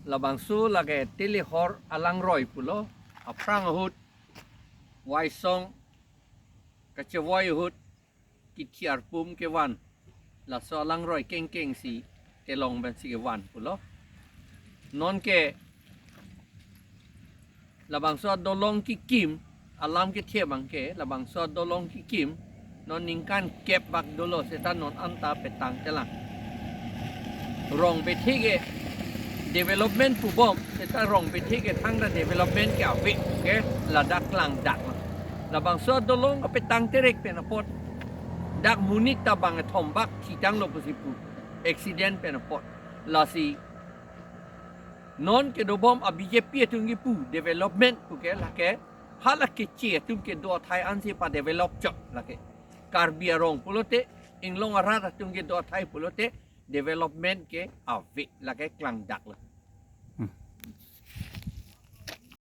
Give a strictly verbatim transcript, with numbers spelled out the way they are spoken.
Labangso lake Telehor alangroi pulo, aphrang ahut, Waisong, kachevoi ahut, kithi arpum kevan, laso alangroi kengkeng si telong pensi kevan pulo. Nonke labangso adolong kekim, alam kethe abangke, labangso adolong kekim non ningkan kep bak dolo seta non anta petang telang. Rong bethe ke development pubom, seta rong bethe ke thangta development ke ave ke ladak klangdak. Labangso adolong kapetang terek pen apot, dak monit ta bang kethom bak thitanglo pusi pu, accident pen apot. Lasi non kedobom a B J P atum kepu development puke lake, hala keche atum kedo athai ansi padevelop chot lake. Karbi arong pulote, inglong arat atum kedo athai pulote, development ke ave lake klangdak lo.